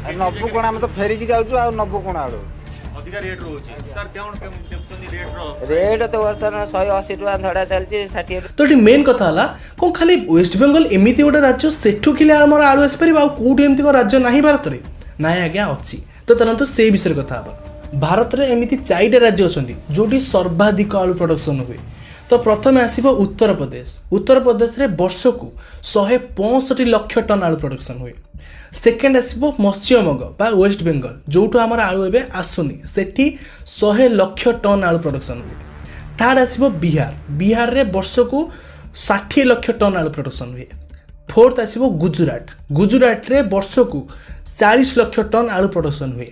ଆଉ ନବୁ କ'ଣ? ଆମେ ତ ଫେରିକି ଯାଉଛୁ, ଆଉ ନବୁ କ'ଣ ଆଳୁ? ଅଧିକା ରେଟ୍ ରହୁଛି ସାର୍, କ'ଣ କେମିତି ଦେଖୁଛନ୍ତି ରେଟ୍ର? ରେଟ୍ ତ ବର୍ତ୍ତମାନ 180 ଟଙ୍କା ଧଡ଼ା ଚାଲିଛି, 60। ତ ଏଠି ମେନ୍ କଥା ହେଲା କ'ଣ, ଖାଲି ୱେଷ୍ଟବେଙ୍ଗଲ ଏମିତି ଗୋଟେ ରାଜ୍ୟ, ସେଠୁ ଖାଲି ଆମର ଆଳୁ ଆସିପାରିବ, ଆଉ କେଉଁଠି ଏମିତି କ'ଣ ରାଜ୍ୟ ନାହିଁ ଭାରତରେ? ନାଇଁ ଆଜ୍ଞା, ଅଛି। ତ ଚାଲନ୍ତୁ ସେଇ ବିଷୟରେ କଥା ହେବା। ଭାରତରେ ଏମିତି ଚାରିଟା ରାଜ୍ୟ ଅଛନ୍ତି ଯେଉଁଠି ସର୍ବାଧିକ ଆଳୁ ପ୍ରଡକ୍ସନ୍ ହୁଏ। ତ ପ୍ରଥମେ ଆସିବ ଉତ୍ତରପ୍ରଦେଶ। ଉତ୍ତରପ୍ରଦେଶରେ ବର୍ଷକୁ 165 ଲକ୍ଷ ଟନ୍ ଆଳୁ ପ୍ରଡକ୍ସନ୍ ହୁଏ। ସେକେଣ୍ଡ ଆସିବ ପଶ୍ଚିମବଙ୍ଗ ବା ୱେଷ୍ଟ ବେଙ୍ଗଲ, ଯେଉଁଠୁ ଆମର ଆଳୁ ଏବେ ଆସୁନି, ସେଠି 100 ଲକ୍ଷ ଟନ୍ ଆଳୁ ପ୍ରଡକ୍ସନ୍ ହୁଏ। ଥାର୍ଡ଼ ଆସିବ ବିହାର। ବିହାରରେ ବର୍ଷକୁ 60 ଲକ୍ଷ ଟନ୍ ଆଳୁ ପ୍ରଡକ୍ସନ୍ ହୁଏ। ଫୋର୍ଥ ଆସିବ ଗୁଜୁରାଟ। ଗୁଜୁରାଟରେ ବର୍ଷକୁ 40 ଲକ୍ଷ ଟନ୍ ଆଳୁ ପ୍ରଡକ୍ସନ୍ ହୁଏ।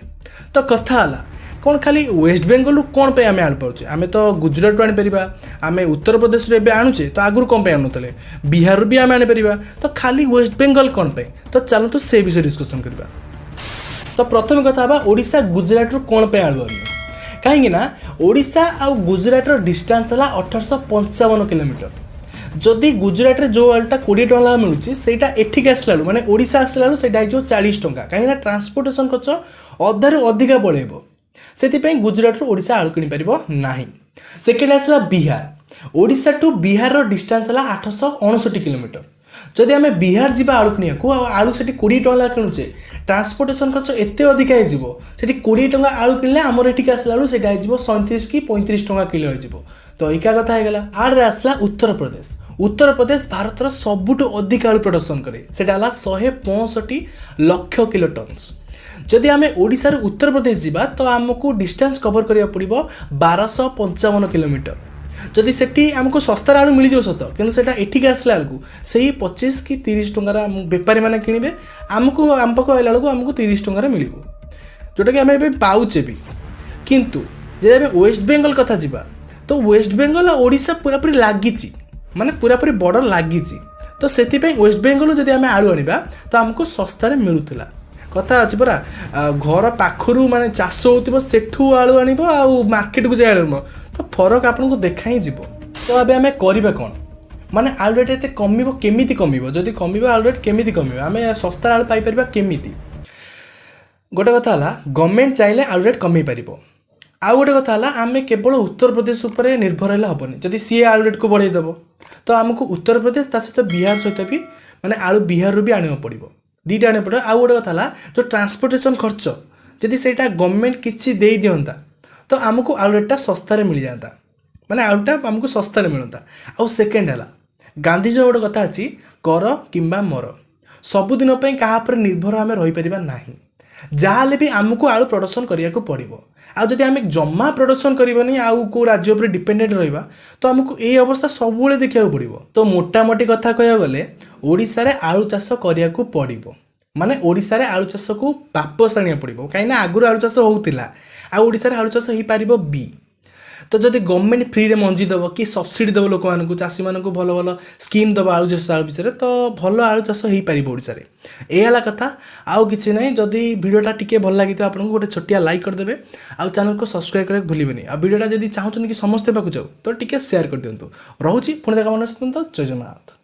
ତ କଥା ହେଲା କ'ଣ, ଖାଲି ୱେଷ୍ଟ ବେଙ୍ଗଲରୁ କ'ଣ ପାଇଁ ଆମେ ଆଳୁ ପାଉଛେ? ଆମେ ତ ଗୁଜୁରାଟରୁ ଆଣିପାରିବା, ଆମେ ଉତ୍ତରପ୍ରଦେଶରୁ ଏବେ ଆଣୁଛେ, ତ ଆଗରୁ କ'ଣ ପାଇଁ ଆଣୁନଥିଲେ? ବିହାରରୁ ବି ଆମେ ଆଣିପାରିବା, ତ ଖାଲି ୱେଷ୍ଟ ବେଙ୍ଗଲ କ'ଣ ପାଇଁ? ତ ଚାଲନ୍ତୁ ସେ ବିଷୟରେ ଡିସ୍କସନ୍ କରିବା। ତ ପ୍ରଥମେ କଥା ହେବା, ଓଡ଼ିଶା ଗୁଜୁରାଟରୁ କ'ଣ ପାଇଁ ଆଳୁ ଆଣୁନି? କାହିଁକି ନା ଓଡ଼ିଶା ଆଉ ଗୁଜୁରାଟର ଡିଷ୍ଟାନ୍ସ ହେଲା 1855 କିଲୋମିଟର। ଯଦି ଗୁଜୁରାଟରେ ଯେଉଁ ଆଳୁଟା 20 ଟଙ୍କା ଲେଖା ମିଳୁଛି, ସେଇଟା ଏଠିକି ଆସିଲା ବେଳକୁ, ମାନେ ଓଡ଼ିଶା ଆସିଲା ବେଳକୁ ସେଇଟା ହେଇଯିବ 40 ଟଙ୍କା। କାହିଁକିନା ଟ୍ରାନ୍ସପୋର୍ଟେସନ୍ ଖର୍ଚ୍ଚ ଅଧାରୁ ଅଧିକା ପଳେଇବ। ସେଥିପାଇଁ ଗୁଜୁରାଟରୁ ଓଡ଼ିଶା ଆଳୁ କିଣିପାରିବ ନାହିଁ। ସେକେଣ୍ଡ ଆସିଲା ବିହାର। ଓଡ଼ିଶାଠୁ ବିହାରର ଡିଷ୍ଟାନ୍ସ ହେଲା 859 କିଲୋମିଟର। ଯଦି ଆମେ ବିହାର ଯିବା ଆଳୁ କିଣିବାକୁ ଆଉ ଆଳୁ ସେଠି 20 ଟଙ୍କା ଲେଖା କିଣୁଛେ, ଟ୍ରାନ୍ସପୋର୍ଟେସନ୍ ଖର୍ଚ୍ଚ ଏତେ ଅଧିକା ହେଇଯିବ, ସେଠି 20 ଟଙ୍କା ଆଳୁ କିଣିଲେ ଆମର ଏଠିକି ଆସିଲା ବେଳକୁ ସେଇଟା ହେଇଯିବ 37 କି 35 ଟଙ୍କା କିଲୋ ହେଇଯିବ। ତ ଏକା କଥା ହେଇଗଲା। ଥାର୍ଡ଼ରେ ଆସିଲା ଉତ୍ତରପ୍ରଦେଶ। ଉତ୍ତରପ୍ରଦେଶ ଭାରତର ସବୁଠୁ ଅଧିକ ଆଳୁ ପ୍ରଡକ୍ସନ୍ କରେ, ସେଇଟା ହେଲା 165 ଲକ୍ଷ କିଲୋ ଟନ୍ସ। ଯଦି ଆମେ ଓଡ଼ିଶାରୁ ଉତ୍ତରପ୍ରଦେଶ ଯିବା, ତ ଆମକୁ ଡିଷ୍ଟାନ୍ସ କଭର୍ କରିବାକୁ ପଡ଼ିବ 1255 କିଲୋମିଟର। ଯଦି ସେଠି ଆମକୁ ଶସ୍ତାରେ ଆଳୁ ମିଳିଯିବ ସତ, କିନ୍ତୁ ସେଇଟା ଏଠିକି ଆସିଲା ବେଳକୁ ସେଇ 25 କି 30 ଟଙ୍କାର ଆମ ବେପାରୀମାନେ କିଣିବେ, ଆମକୁ ଆମ ପାଖକୁ ଆସିଲା ବେଳକୁ ଆମକୁ 30 ଟଙ୍କାରେ ମିଳିବ, ଯେଉଁଟାକି ଆମେ ଏବେ ପାଉଛେ ବି। କିନ୍ତୁ ଯଦି ଆମେ ୱେଷ୍ଟ ବେଙ୍ଗଲ କଥା ଯିବା, ତ ୱେଷ୍ଟ ବେଙ୍ଗଲ ଆଉ ଓଡ଼ିଶା ପୁରାପୁରି ଲାଗିଛି, ମାନେ ପୁରାପୁରି ବର୍ଡ଼ର ଲାଗିଛି। ତ ସେଥିପାଇଁ ୱେଷ୍ଟ ବେଙ୍ଗଲରୁ ଯଦି ଆମେ ଆଳୁ ଆଣିବା, ତ ଆମକୁ ଶସ୍ତାରେ ମିଳୁଥିଲା। କଥା ଅଛି ପରା, ଘର ପାଖରୁ ମାନେ ଚାଷ ହେଉଥିବ ସେଠୁ ଆଳୁ ଆଣିବ ଆଉ ମାର୍କେଟକୁ ଯାଇ ଆଳୁ ଆଣିବ, ତ ଫରକ ଆପଣଙ୍କୁ ଦେଖା ହିଁ ଯିବ। ତ ଏବେ ଆମେ କରିବା କ'ଣ? ମାନେ ଆଳୁ ରେଟ୍ ଏତେ କମିବ, କେମିତି କମିବ? ଯଦି କମିବ, ଆଳୁ ରେଟ୍ କେମିତି କମିବ? ଆମେ ଶସ୍ତାରେ ଆଳୁ ପାଇପାରିବା କେମିତି? ଗୋଟେ କଥା ହେଲା, ଗଭର୍ଣ୍ଣମେଣ୍ଟ ଚାହିଁଲେ ଆଳୁ ରେଟ୍ କମେଇ ପାରିବ। ଆଉ ଗୋଟେ କଥା ହେଲା, ଆମେ କେବଳ ଉତ୍ତରପ୍ରଦେଶ ଉପରେ ନିର୍ଭର ହେଲେ ହେବନି। ଯଦି ସିଏ ଆଳୁ ରେଟ୍କୁ ବଢ଼େଇ ଦେବ, ତ ଆମକୁ ଉତ୍ତରପ୍ରଦେଶ ତା ସହିତ ବିହାର ସହିତ ବି, ମାନେ ଆଳୁ ବିହାରରୁ ବି ଆଣିବାକୁ ପଡ଼ିବ, ଦୁଇଟା ଆଣିବାକୁ ପଡ଼ିବ। ଆଉ ଗୋଟେ କଥା ହେଲା, ଯେଉଁ ଟ୍ରାନ୍ସପୋର୍ଟେସନ୍ ଖର୍ଚ୍ଚ, ଯଦି ସେଇଟା ଗଭର୍ଣ୍ଣମେଣ୍ଟ କିଛି ଦେଇ ଦିଅନ୍ତା, ତ ଆମକୁ ଆଳୁ ରେଟ୍ଟା ଶସ୍ତାରେ ମିଳିଯାଆନ୍ତା, ମାନେ ଆଳୁଟା ଆମକୁ ଶସ୍ତାରେ ମିଳନ୍ତା। ଆଉ ସେକେଣ୍ଡ ହେଲା, ଗାନ୍ଧିଜୀ ଗୋଟେ କଥା ଅଛି, କର କିମ୍ବା ମର। ସବୁଦିନ ପାଇଁ କାହା ଉପରେ ନିର୍ଭର ଆମେ ରହିପାରିବା ନାହିଁ। ଯାହାହେଲେ ବି ଆମକୁ ଆଳୁ ପ୍ରଡକ୍ସନ୍ କରିବାକୁ ପଡ଼ିବ। ଆଉ ଯଦି ଆମେ ଜମା ପ୍ରଡକ୍ସନ୍ କରିବାନି ଆଉ କେଉଁ ରାଜ୍ୟ ଉପରେ ଡିପେଣ୍ଡେଣ୍ଟ ରହିବା, ତ ଆମକୁ ଏଇ ଅବସ୍ଥା ସବୁବେଳେ ଦେଖିବାକୁ ପଡ଼ିବ। ତ ମୋଟାମୋଟି କଥା କହିବାକୁ ଗଲେ, ଓଡ଼ିଶାରେ ଆଳୁ ଚାଷ କରିବାକୁ ପଡ଼ିବ, ମାନେ ଓଡ଼ିଶାରେ ଆଳୁ ଚାଷକୁ ବାପସ ଆଣିବାକୁ ପଡ଼ିବ। କାହିଁକିନା ଆଗରୁ ଆଳୁ ଚାଷ ହେଉଥିଲା ଆଉ ଓଡ଼ିଶାରେ ଆଳୁ ଚାଷ ହେଇପାରିବ ବି। ତ ଯଦି ଗଭର୍ଣ୍ଣମେଣ୍ଟ ଫ୍ରିରେ ମଞ୍ଜି ଦେବ କି ସବସିଡ଼ି ଦେବ ଲୋକମାନଙ୍କୁ, ଚାଷୀମାନଙ୍କୁ ଭଲ ଭଲ ସ୍କିମ୍ ଦେବ ଆଳୁ ଚାଷ ଆଳୁ ବିଷୟରେ, ତ ଭଲ ଆଳୁ ଚାଷ ହେଇପାରିବ ଓଡ଼ିଶାରେ। ଏଇ ହେଲା କଥା, ଆଉ କିଛି ନାହିଁ। ଯଦି ଭିଡ଼ିଓଟା ଟିକେ ଭଲ ଲାଗିଥିବ ଆପଣଙ୍କୁ, ଗୋଟେ ଛୋଟିଆ ଲାଇକ୍ କରିଦେବେ ଆଉ ଚ୍ୟାନେଲକୁ ସବସ୍କ୍ରାଇବ୍ କରିବାକୁ ଭୁଲିବେନି। ଆଉ ଭିଡ଼ିଓଟା ଯଦି ଚାହୁଁଛନ୍ତି କି ସମସ୍ତେ ପାଖକୁ ଯାଉ, ତ ଟିକେ ସେୟାର କରିଦିଅନ୍ତୁ। ରହୁଛି, ପୁଣି ଦେଖା ମନେ। ଜୟ ଜଗନ୍ନାଥ।